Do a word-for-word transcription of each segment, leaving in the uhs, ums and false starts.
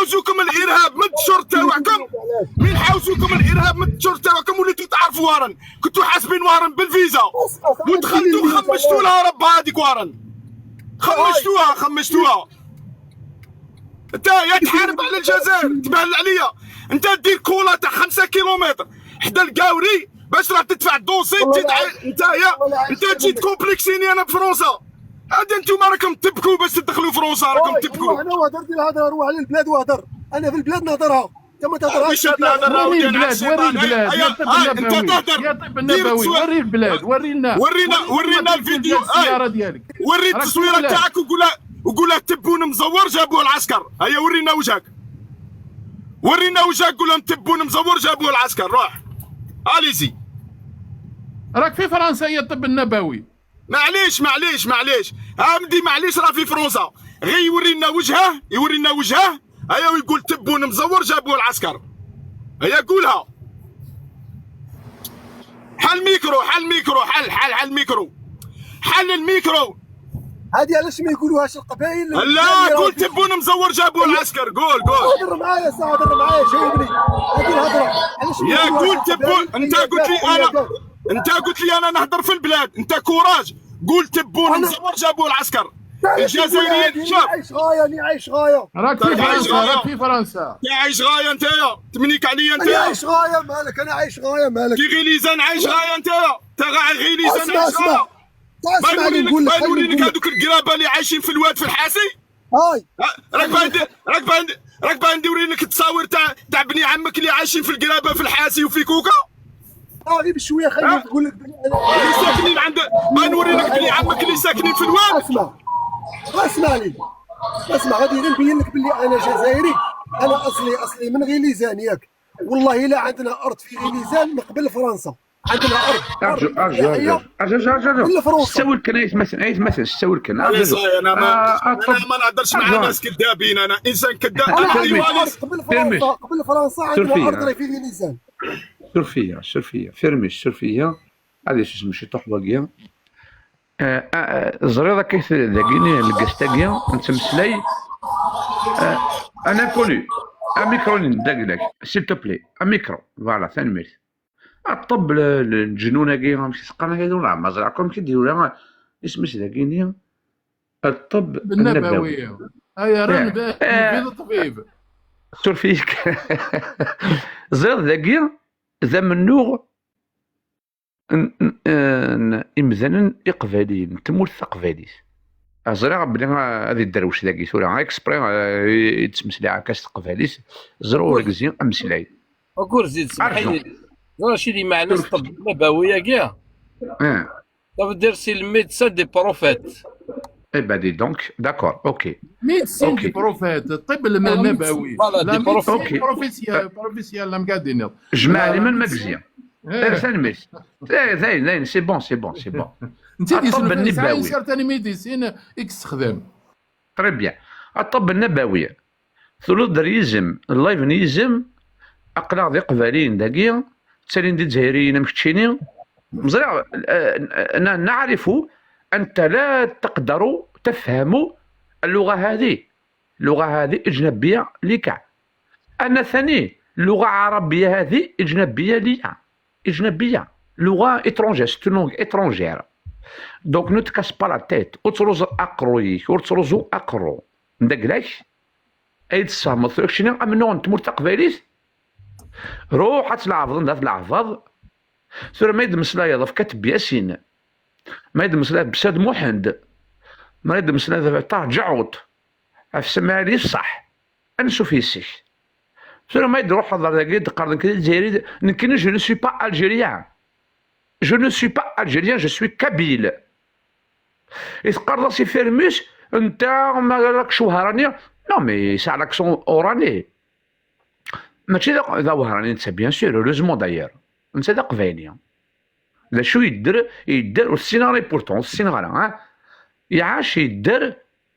حوزوكم الارهاب من الشرطه تاعكم، من حوزوكم الارهاب من الشرطه تاعكم، وليتوا تعرفوا وهران، كنتوا حاسبين وهران بالفيزا، ودخلتوا خمشتوا لها ربها هذيك وهران، خمشتوها، خمشتوها. انت يا تحارب على الجزائر، تبهل عليا. انت دير كولا تاع خمسة كيلومتر حدا الكاوري باش راح تدفع الدوسي، تزيد ع-، انت يا، انت تجي تكومبلكسيني انا بفرنسا. هذا انتوما راكم تبكوا باش تدخلوا فرنسا، راكم تبكوا. انا وهدر، دير الهضره، روح على البلاد وهدر. انا في البلاد نهضرها، انت ما تهضرهاش. مش هذا، هذا راهو وري ديال البلاد، العشرين وري داير. البلاد، يا طب النبوي، يا طب النبوي، وري البلاد، ورينا. ورينا، ورينا الفيديو، السيارة ديالك. وري التصويره تاعك وقول لها، وقول لها تبون مزور جابوه العسكر. هيا ورينا وجهك، ورينا وجهك، قول لهم تبون مزور جابوه العسكر. روح، اليزي. راك في فرنسا يا طب النبوي. معليش، معليش، معليش. عمدي معليش، راه في فرنسا. غير يوري لنا وجهه، يوري لنا وجهه. هيا ويقول تبون مزور جابوه العسكر. هيا قولها. حل الميكرو، حل الميكرو، حل، حل، حل الميكرو. حل الميكرو. هذه علاش ما يقولوهاش القبائل؟ لا، قول تبون مزور جابوه العسكر، قول، قول. هضر معايا، سا، هضر معايا، جاوبني. هذه الهضره. علاش ما يقولوهاش القبائل؟ قول تبون، انت قلت لي انا، انت قلت لي انا نهضر في البلاد، انت كوراج. قول تبون مزور جابوه العسكر. الجزائريين، شوف. عايش غايه، انا عايش غايه. راك في فرنسا، غايه. راك في فرنسا. انت عايش غايه انت، يا تمنيك عليا انت، انا عايش غايه، مالك؟ انا عايش غايه، مالك؟ كي غيليزان عايش غايه انت، يا. تا غا غيليزان عايش غايه. اسمع، اسمع. اسمع لي نقول لك، باين نوري لك هذوك القرابه اللي عايشين في الواد في الحاسي. هاي. ها، راك باين، راك باين، راك باين ندير لك التصاوير تاع، تاع بني عمك اللي عايشين في القرابه في الحاسي وفي كوكا. اه، غير بشويه خليني نقول لك. اللي ساكنين عند، باين نوري لك بني عمك اللي ساكنين في الواد. اسمع، اسمع لي، اسمع، غادي غير نبين لك باللي انا جزائري. انا اصلي، اصلي من غيليزان، ياك؟ والله الا عندنا ارض في غيليزان من قبل فرنسا. عندنا ارض، ارجو، ارجو، ارجو، ارجو، ارجو، ارجو. ستة ولكن، ايت مثلا، ايت مثلا، ستة ولكن، ارجو. انا ما، آه، انا ما نهضرش مع ناس كذابين، انا انسان كذاب. انا عندي ارض قبل فرنسا، قبل فرنسا عندنا ارض راهي في ليزان. سور فيا، سور فيا، فيرمي، سور فيا. هذه شو اسمه، شي طوح واقيه. آه، آه، آه، زريض كيف داكيني القستاقيا نتمسلاي. آه، انا كوني. اميكروني داك داك، سيل تو بلي، اميكرو، فوالا، ثانميرت. الطب ل-، ل-، الجنون هاكي، ماشي سقنا هاكي، ولا ما زرعكم كي ديروا لها، اسمش داكيني. الطب النبوي. النبوي. هيا، راه آه. نبي، آه. نبي الطبيب. سور فيك. زير داكي، ذا منوغ، ن-، ن-، آه، ن-، إمدانن إقباليين، تمورت تقباليت. آه، زريغ بلي، آه، هذه الدروش داكي ثورة، آه، إكسبري، آه، يتمسلي عكاس تقباليت، زرو وقزي أمسلاي. وكور زيد، سمح لي. زرا شي دي معنى الطب النبوي، ياك؟ آه. Ça veut dire c'est le médecin des prophètes. Eh ben, dis donc, d'accord, ok. Médecine des prophètes, الطب النبوي. Voilà, des prophètes. Ok. Professionnel, professionnel، لا مقادين. جمع لي من مكزيان. إيه. إيه، ثاني ميس. إيه، زين، زين، c'est bon, c'est bon, c'est bon. أنت دي الطب النبوي. سير ثاني ميديسين إكس تخدم. Très bien. الطب النبوي. ثلوذ دريزم، اللايفنيزم، أقلاغ ذي قبالين داقي، تسالين دي جزائريين أم كتشيني. مزرع، آه، ن-، نعرف أنت لا تقدر تفهم اللغة هذه. اللغة هذه أجنبية لك. أنا ثاني اللغة العربية هذه أجنبية لي. أجنبية. لغة étrangère، c'est une langue étrangère. Donc ne te casse pas la tête. ور تروز أقرويك، ور تروزو أقرو. ندقلك. أي تسامض. شنو أمنون تمور تقبايليت؟ روح أتلعبض، ند أتلعبض. ثورة ما يدمسلايض في كاتب ياسين. ما يدمسلايض بساد محمد. ما يدمسلايض في طه جعوط. في سمالي الصح. أنسو في السيك. ثورة ما يدروح هضر داكي، دقر داكي الجزائري، نكني je ne suis pas algérien. Je ne suis pas algérien, je suis kabyle. يتقرص يفيرميس، انت ما راكش وهراني. Non, mais c'est un accent oranais. ماشي ذا، ذا وهراني انت، bien sûr، heureusement d'ailleurs. انت ذا قبايلي. ذا شو يدر، يدر، والسيناريو بورتون، السيناريو، ها؟ يعاش يدر،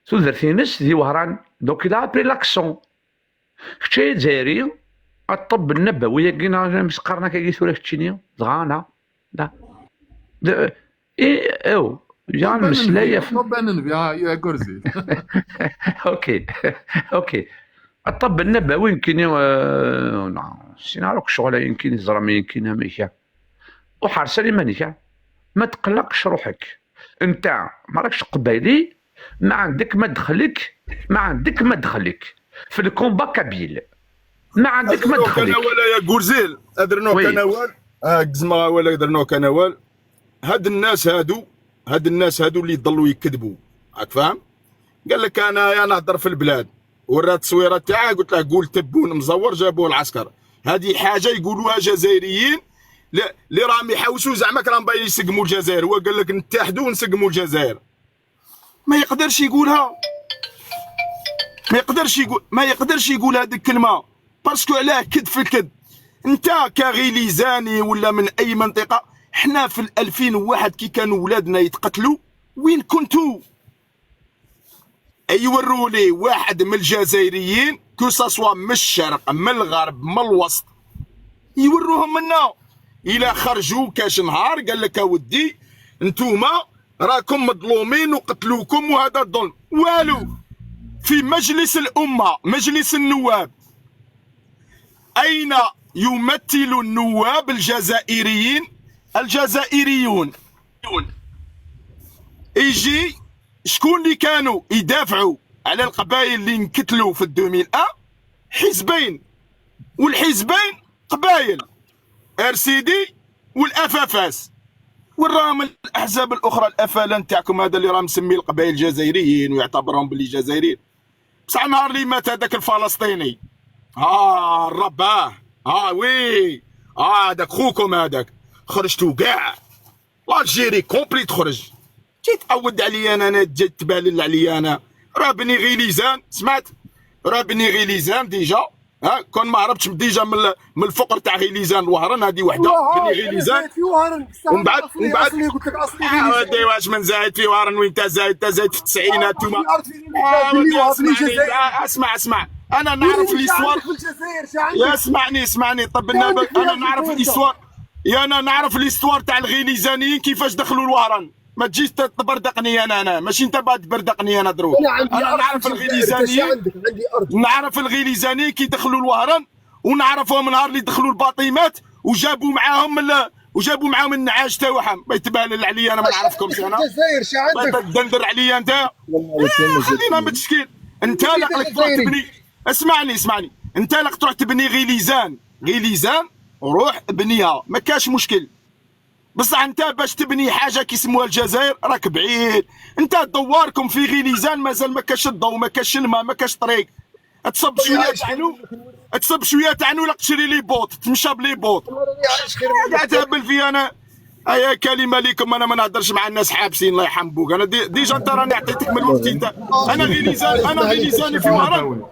تودرتينس ذي وهران. Donc il a appris l'accent. كتشي دزايري، الطب النبوي، كينا مش قرنا كي ثورة كتشيني، دغانا. لا. د-، إيه، أو، يا طب مسلاية أنبياء، ف-، طب أنبياء، يا كرزي. أوكي. أوكي. الطب النبوي يمكن، آه، نعم، سينا راك شغل يمكن زرم يمكن أمريكا. وحرص على مانيكا، ما تقلقش روحك. انت ما راكش قبايلي، ما عندك ما دخلك، ما عندك ما دخلك في الكومبا كابيل، ما عندك ما دخلك. Kanawal, ya Gurzel, adrno Kanawal, ah, gzma wala adrno Kanawal. هاد الناس هادو، هاد الناس هادو اللي يضلوا يكذبوا، راك فاهم؟ قال لك: انا يا نهضر في البلاد، ورا التصويره تاعه، قلت له: قول تبون مزور جابوه العسكر. هذه حاجه يقولوها جزائريين، لا، اللي راهم يحوسوا زعما راهم باين يسقموا الجزائر. هو قال لك: نتحدوا ونسقموا الجزائر. ما يقدرش يقولها، ما يقدرش يقول، ما يقدرش يقول هذه الكلمه، parce que علاه كذب في الكذب. انت كغيليزاني ولا من اي منطقه، حنا في الألفين وواحد كي كانوا ولادنا يتقتلوا، وين كنتوا؟ يوروا لي واحد من الجزائريين، que ça soit من الشرق، من الغرب، من الوسط، يوروهم منا. الى خرجوا كاش نهار قال لك: اودي، نتوما راكم مظلومين وقتلوكم وهذا الظلم. والو. في مجلس الامه، مجلس النواب، اين يمثل النواب الجزائريين؟ الجزائريون. يجي شكون اللي كانوا يدافعوا على القبائل اللي انقتلوا في ألفين وواحد؟ حزبين، والحزبين قبائل، RCD وال FFS. وين راهم الاحزاب الاخرى، ال FLN تاعكم هذا اللي راه مسمي القبائل جزائريين ويعتبرهم باللي جزائريين؟ بصح نهار اللي مات هذاك الفلسطيني، ها الرباه، ها وي، ها هذاك خوكم هذاك، خرجتوا كاع، l'Algérie complète تخرج. جيت تعود عليا انا، انا جيت تبالل عليا انا. راه بني غيليزان، سمعت؟ راه بني غيليزان déjà. ها، كون ما هربتش déjà من ال-، من الفقر تاع غيليزان الوهران، هذه وحده. بني غيليزان. ومن بعد، ومن بعد، آه، ودي، واش من زايد في وهران؟ وين انت زايد؟ انت زايد في التسعينات وما. آه، ودي، اسمعني، آه، اسمع، اسمع. انا نعرف l'histoire. يا اسمعني، اسمعني، طب النبي، انا نعرف l'histoire. يا انا نعرف l'histoire تاع الغيليزانيين كيفاش دخلوا لوهران. ما تجيش تبردقني انا، انا ماشي انت بعد تبردقني انا دروك. انا نعرف الغيليزانيين، نعرف الغيليزانيين كي دخلوا لوهران، ونعرفهم نهار اللي دخلوا الباطيمات وجابوا معاهم ال-، وجابوا معاهم النعاج تاعهم. ما يتبالل عليا، انا ما نعرفكمش انا. الجزائر، شي عندك؟ تدندر عليا انت. خلينا من التشكيل. انت لا قلك تروح تبني، اسمعني، اسمعني. انت لا تروح تبني غيليزان، غيليزان روح بنيها، ما كاش مشكل. بصح انت باش تبني حاجه كيسموها الجزائر راك بعيد. انت دواركم في غيليزان مازال ما كاش الضوء، ما كاش الماء، ما كاش طريق. تصب شويه تاع نو، تصب شويه تاع نو، لا تشري les bottes، تمشى ب les bottes. قاعد تهبل فيا انا. ايا كلمه ليكم، انا ما نهدرش مع الناس حابسين، الله يرحم بوك. انا دي-، déjà انت راني عطيتك من وقتي انت. انا غيليزان، انا غيليزاني في وهران.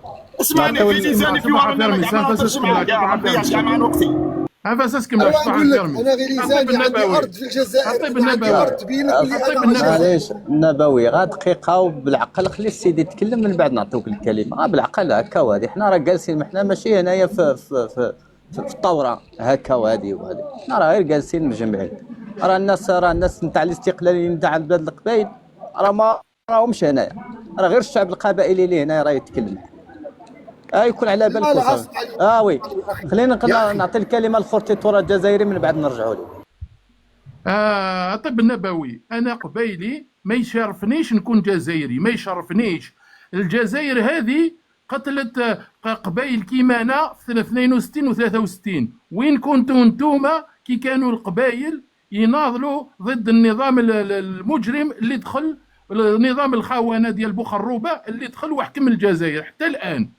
اسمعني، غيليزاني في وهران، انا كاع ما نهدرش معاك، يا ربي يا شحال عن وقتي. عفاس اسكمل، شطح الجرمي. انا غيليزاني، عندي ارض في الجزائر، الطب عندي النبوي. ارض، تبين لك بلي الطب انا النبوي. معليش، النبوي، غير دقيقة وبالعقل، خلي السيد يتكلم، من بعد نعطيوك الكلمة. آه، بالعقل هكا وهادي، حنا راه جالسين، حنا ماشي هنايا في، في، في، في الثورة هكا وهادي وهادي، حنا راه غير جالسين مجمعين. راه الناس، راه الناس نتاع الاستقلاليين نتاع بلاد القبايل، راه ما راهمش هنايا، راه غير الشعب القبائلي اللي هنايا راه يتكلم. اه، يكون على بالك. اه وي، خلينا نق-، نعطي الكلمة لخورتي تورا الجزائري، من بعد نرجعوا لك. آه، الطب النبوي، أنا قبايلي، ما يشرفنيش نكون جزائري، ما يشرفنيش. الجزائر هذه قتلت، آه، ق-، قبايل كيما أنا في اثنين وستين و ثلاثة وستين. وين كنتوا نتوما كي كانوا القبايل يناضلوا ضد النظام ال-، ال-، المجرم اللي دخل، نظام الخونة ديال بوخروبة اللي دخل وحكم الجزائر حتى الآن؟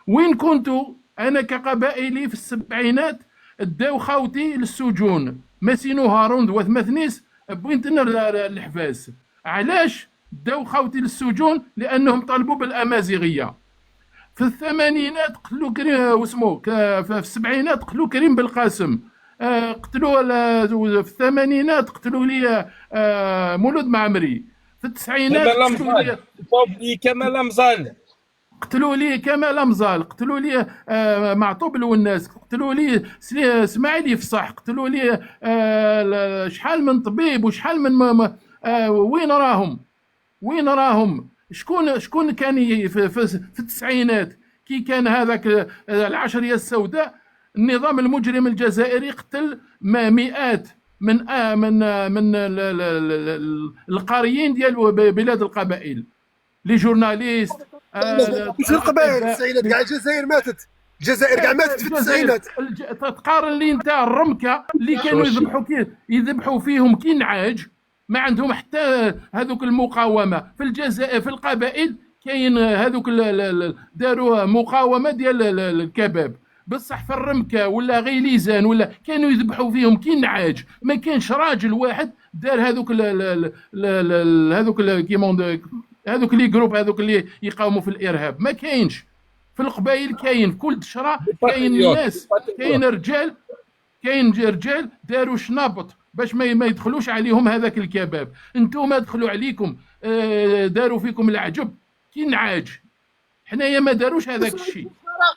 وين كنتوا؟ أنا كقبائلي في السبعينات داو خاوتي للسجون، ماسينو هارون ذوات مثنيس، بوينتنا ل-، ل-، للحباس. علاش داو خاوتي للسجون؟ لأنهم طالبوا بالأمازيغية. في الثمانينات قتلوا كريم، واسمو ك-، في السبعينات قتلوا كريم بالقاسم. آه، قتلوا ال-، في الثمانينات قتلوا لي، آه، مولود معمري. في التسعينات كمال قتلوا لي امزال، كمال امزال. قتلوا لي كمال امزال، قتلوا لي، آه، معطوب الوناس، قتلوا لي سلي-، اسماعيل يفصح، قتلوا لي، آه، ل-، شحال من طبيب وشحال من م-، م-، آه، وين راهم؟ وين راهم؟ شكون، شكون كان ي-، في، في، في التسعينات كي كان هذاك، آه، العشرية السوداء، النظام المجرم الجزائري قتل ما مئات من، آه، من، آه، من ال-، ال-، ال-، ال-، القاريين ديال ب-، بلاد القبائل، لي جورناليست، آه، مش القبائل، التسعينات كاع الجزائر ماتت. الجزائر كاع ماتت في التسعينات. تقارن لي انت الرمكه اللي كانوا يذبحوا كي يذبحوا فيهم كي نعاج، ما عندهم حتى هذوك المقاومه. في الجزائر في القبائل كاين هذوك، داروا مقاومه ديال الكباب، بصح في الرمكه ولا غيليزان ولا كانوا يذبحوا فيهم كي نعاج. ما كانش راجل واحد دار هذوك، هذوك كيما هذوك لي جروب هذوك اللي يقاوموا في الارهاب. ما كاينش. في القبائل كاين، في كل دشره كاين ناس، كاين رجال، كاين رجال داروا شنابط باش ما ما يدخلوش عليهم هذاك الكباب. انتم دخلوا عليكم، آه، داروا فيكم العجب كي نعاج. حنايا ما داروش هذاك الشيء.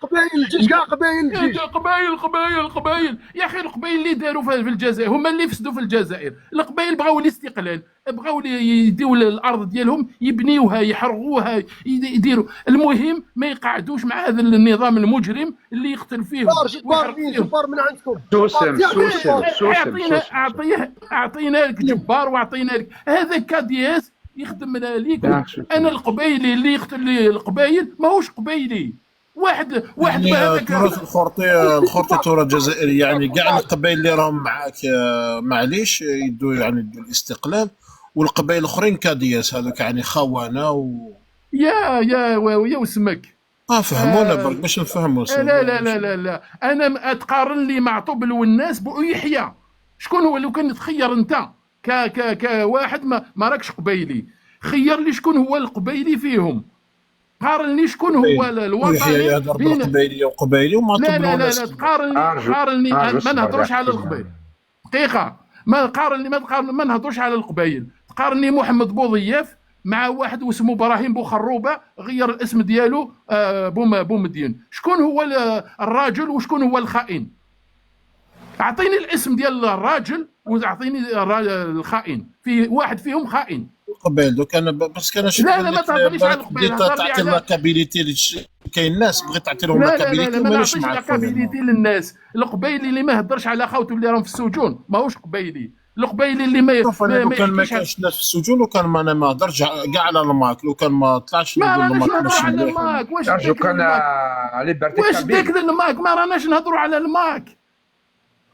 قبايل الجيش، كاع قبايل الجيش. قبايل، قبايل، قبايل. يا اخي، القبايل اللي داروا في الجزائر هما اللي فسدوا في الجزائر. القبايل بغاو الاستقلال، بغاو يديو الارض ديالهم، يبنيوها، يحرقوها، يديروا. المهم ما يقعدوش مع هذا النظام المجرم اللي يقتل فيهم. جبار من عندكم. سوسم، سوسم، سوسم. اعطينا، اعطينا لك جبار واعطينا لك هذا كادياس يخدم ليك. انا القبايلي اللي يقتل لي القبايل ماهوش قبايلي. واحد واحد يعني التراث الخرطي، الخرطي تراث جزائري، يعني كاع القبايل اللي راهم معاك، آه، معليش يدوا، يعني يدوا الاستقلال، والقبايل الاخرين كادياس هذوك يعني خونه و يا يا يا وسمك. اه فهمونا آه برك باش نفهموا. لا لا لا لا لا، انا تقارن لي مع طوب الوناس بأيحيى. شكون هو لو كان تخير انت ك ك كواحد ما, ما راكش قبايلي، خير لي شكون هو القبايلي فيهم. قارن لي شكون هو الوطني بين القبايلي وقبايلي وما لا لا لا لا. تقارن لي، قارن لي، ما نهضروش على القبايل. دقيقه، ما قارن لي، ما تقارن، ما نهضروش على القبايل. تقارن لي محمد بوضياف مع واحد واسمه ابراهيم بوخروبه، غير الاسم ديالو، آه، بوم بومدين. شكون هو الراجل وشكون هو الخائن؟ اعطيني الاسم ديال الراجل واعطيني الخائن. في واحد فيهم خائن. قبيل دوك انا بس كان شي لا لا ما تهضريش على القبيل. تعطي لا كابيليتي، كاين ناس بغيت تعطي لهم لا لا لا لا ما نعطيش لا كابيليتي للناس. القبيلي اللي ما يهضرش على خاوته اللي راهم في السجون ماهوش قبيلي. القبيلي اللي ما شوف انا لو كان ما كانش الناس في السجون، لو كان ما انا ما هضرتش كاع على الماك، لو كان ما طلعش ما راناش نهضروا على الماك. واش كان على ليبرتي واش ديك الماك؟ ما راناش نهضروا على الماك.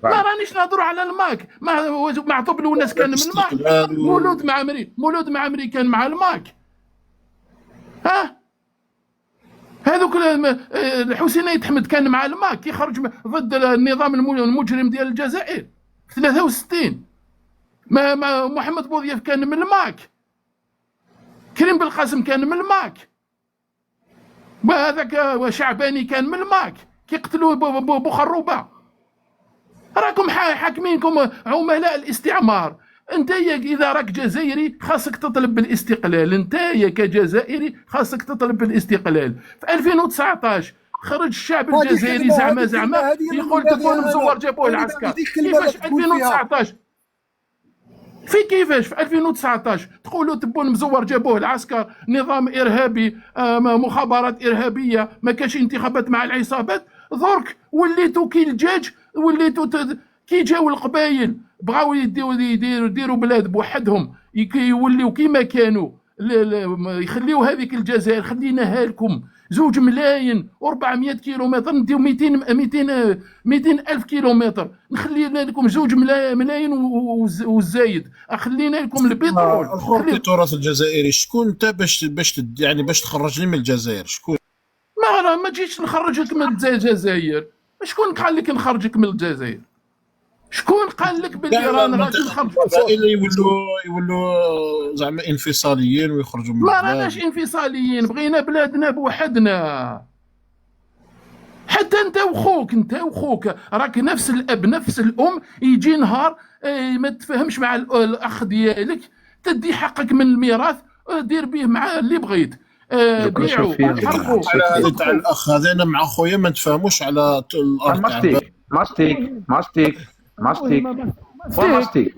ما رانيش نهضروا على الماك. ما معطوب الوناس كان من الماك. مولود معمري، مولود معمري كان مع الماك. ها؟ هذوك الحسين ايت حمد كان مع الماك يخرج ضد النظام المجرم ديال الجزائر في ثلاثة وستين. ما, ما محمد بوضياف كان من الماك. كريم بالقاسم كان من الماك. وهذاك شعباني كان من الماك كيقتلوا بوخروبه. راكم حاكمينكم عملاء الاستعمار. انت اذا راك جزائري خاصك تطلب بالاستقلال، انت كجزائري خاصك تطلب بالاستقلال. في ألفين وتسعطاش خرج الشعب الجزائري زعما زعما يقول تبون مزور جابوه العسكر. كيفاش ألفين وتسعطاش؟ في كيفاش في ألفين وتسعطاش تقولوا تبون مزور جابوه العسكر، نظام ارهابي، آه، مخابرات ارهابيه، ما كاش انتخابات مع العصابات؟ درك وليتوا كي الدجاج، وليتوا كي جاو القبايل بغاو يديروا يديروا بلاد بوحدهم، يوليو كيما كانوا. يخليو هذيك الجزائر، خليناها لكم. زوج ملايين و400 كيلومتر، نديو ميتين، ميتين، ميتين ألف كيلومتر، نخلينا لكم زوج ملايين والزايد، خلينا لكم البترول. الخرطي التراث الجزائري، شكون انت باش باش يعني باش تخرجني من الجزائر؟ شكون؟ ما انا ما جيتش نخرجك من الجزائر. شكون قال لك نخرجك من الجزائر؟ شكون قال لك باللي رانا غادي نخرجوا؟ يولوا يولوا زعما انفصاليين ويخرجوا من ما راناش انفصاليين، بغينا بلادنا بوحدنا. حتى انت وخوك، انت وخوك راك نفس الاب نفس الام. يجي نهار، آه، ما تفهمش مع الاخ ديالك، تدي حقك من الميراث، آه، دير به مع اللي بغيت. آه، بيعوا، حرقوا. تاع الاخ هذا، انا مع خويا ما نتفاهموش على الارض. ماستيك، ماستيك، ماستيك، ماستيك، ماستيك.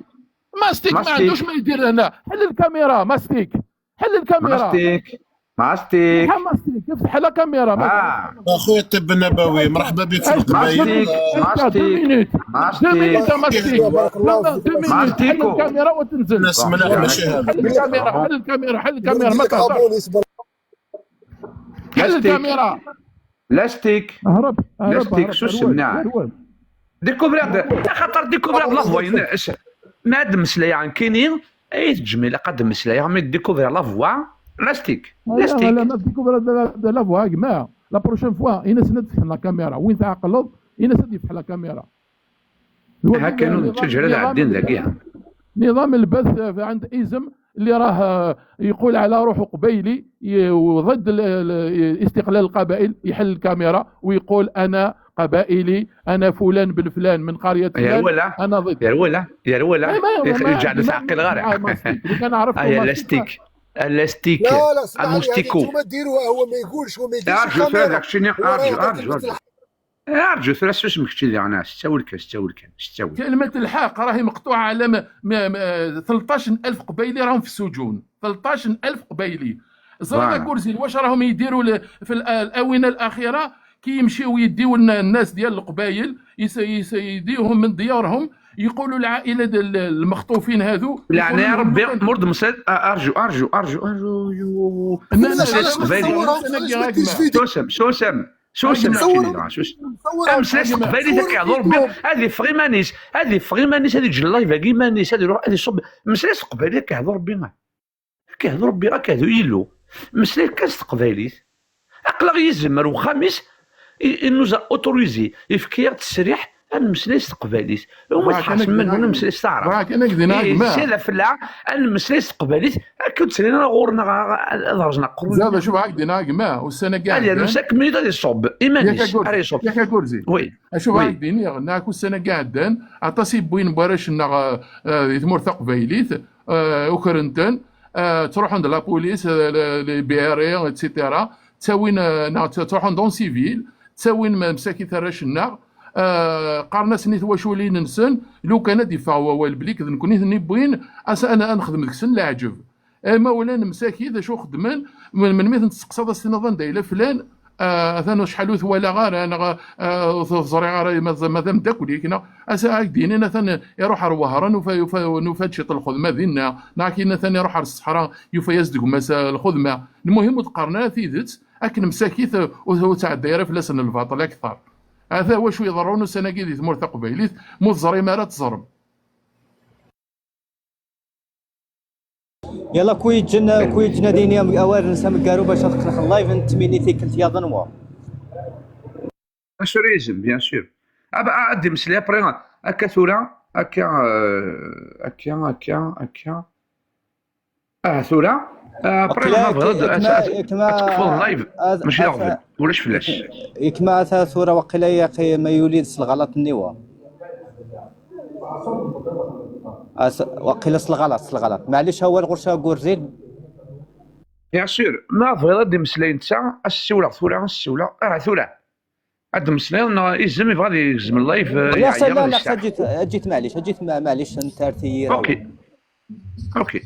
ماستيك ما عندوش ما يدير هنا. حل الكاميرا ماستيك، حل الكاميرا. ماستيك. Mastik. Mastik, افتح la caméra. Ah. اخويا الطب النبوي، مرحبا بك في القبائل. Mastik, Mastik. Deux minutes. Deux minutes. Mastik. Mastik. حل الكاميرا وتنزل. ناس ملاح ماشي هذا. حل الكاميرا، حل الكاميرا، حل الكاميرا، ما تهضرش. حل الكاميرا. Lastik. هرب، هرب، Lastik، هرب، سوس هرب، مناع. هرب. Découvrir de, خاطر découvrir de la voix. ما هاد المسألة يعني كاينين، اي تجميل قد المسألة يعني découvrir la voix. Lastik. Lastik. لا، ما découvrir de la voix يا جماعة. La prochaine fois، إنس ندفح la caméra. وين تعقلض؟ إنس ندفح la caméra. ها كانوا التجربة العدين ذاكيها. نظام البث عند إيزم اللي راه يقول على روحه قبيلي، ي-، وضد ال-، ال-، استقلال القبائل، يحل الكاميرا ويقول: "أنا قبائلي، أنا فلان بن فلان من قرية فلان، أنا ضد". يا الولا، يا الولا. يرجع لتعقل غير. كان عرفت. Lastik. Lastik. لا، لا، اسمع لي، هما ديروها، هو ما يقولش، هو ما يديرش. ارجو، ثلاثة، شنو؟ ارجو، ارجو، ارجو. ارجو ثلاثة، شو اسمك كذي؟ انا ستاول كان، ستاول كان، ستاول. كلمة الحق راهي مقطوعة على م-، م-، م-، ثلطاش ألف قبايلي راهم في السجون. ثلطاش ألف قبايلي. زرنا كورزين واش راهم يديروا ل-، في الآ-، الآونة الأخيرة، كي يمشيو يديو الن-، الناس ديال القبايل، يس-، يس-، يديوهم من ديارهم، يقولوا العائلة ديال المخطوفين هذو، يعني يا ربي، مرد مسد، ارجو، ارجو، ارجو، ارجو. سوسم، سوسم، سوسم. امسلاس تقبايليت هكا يهضر بها، هذه فغي مانيس، هذه فغي مانيس، هذه تجي اللايف هكا مانيس، هذه يروح، هذه يصب. امسلاس تقبايليت هكا يهضر بها، هكا يهضر بها، هكا يهضر يلو. امسلاس كاس تقبايليت. عقلغ يزمر وخامس، il nous a autorisé، يفكي التسريح، أن نمسلاي s teqbaylit. وما تحاسب منه نمسلاي s taɛrabt. راك أنا كدينا إيه، جماعة. سي لافلا، أن نمسلاي s teqbaylit، أكيد سرينا غورنا غا-، غا-، غا-، غا-، غا-، قرون. زعما شوف، هاك دينا جماعة، والسنة كاع هذه عدان. نسك ميت هذه الصوب، إيمانيس، ياك أكورزي، هذه الصوب. ياك أكورزي. وي. أشوف وي. هاك ديني، ناك والسنة كاع عدان، عطاس يبوين باراشنا، آه، آه، ثمور تقبايليت، آه، أكرنتن، آه، تروحون د لابوليس، آه، ل-، ل-، بي ار اي، اتسيتيرا. تساوين، آه، ناغ ت-، تروحون دون سيفيل، تساوين م-، مساكين تراش الناغ، آه، قارن-اسن تواشولين-نسن، لو كان ديفا ووال بليك ذ نكوني ثني بوين، أس-، أنا أنخدم ديك سن العجب. إيه، ما ولا نمساكي ذا شو خدمن، من، من ميث نتسقساض أس تنظن دا إلى فلان، آه، أثان شحال وثوالا غار، أنا غا-، آه، ث-، ثزري غار، ما ز-، ما ذا مداكليك، نا. أس-، هاك دينين أثان يروح أروهرن وفا-، وفا-، ونفا تشيط الخدمة دينا، نا كاين أثان يروح على الصحراء، يوفا يزدق مسا الخدمة. المهم وتقارنا تيدت، أكن مساكيت وتعدى يرى فلاسن الباطل أكثر. هذا هو شو يضرون السنة كي دي ثمور تقبيليت، مو تزري ما لا تزرم. يلا كويت جن، كويت جن ديني أوار نسام كارو باش نخلق اللايف نتميني تيكلت يا ظنوا. Assurism, bien sûr. Ah bah, ah, des مسلي après, هكا ثورة، هكا، آه، هكا، هكا، هكا. اه، ثورة. آه، après، وقيلا ما بغيت كي-، كما، كما، تكفض اللايف، آه، ماشي آه، يغفل، ولاش فلاش. كما أثا ثورة وقيلا يا أخي ما يوليد الغلط النوا. أس-، وقيلا الغلط، الغلط. معليش، هو الغرشة قرزين. Bien sûr، ما بغيت هاد المسلين تاع السولة، ثورة، السولة، اه، ثورة. هاد المسلين، آه، يزم يبغى يزم اللايف، آه، لا، يعيا لا، غادي لا، يشتاق. جيت، جيت معليش، جيت مع-، معليش، انت ارتي. اوكي. اوكي.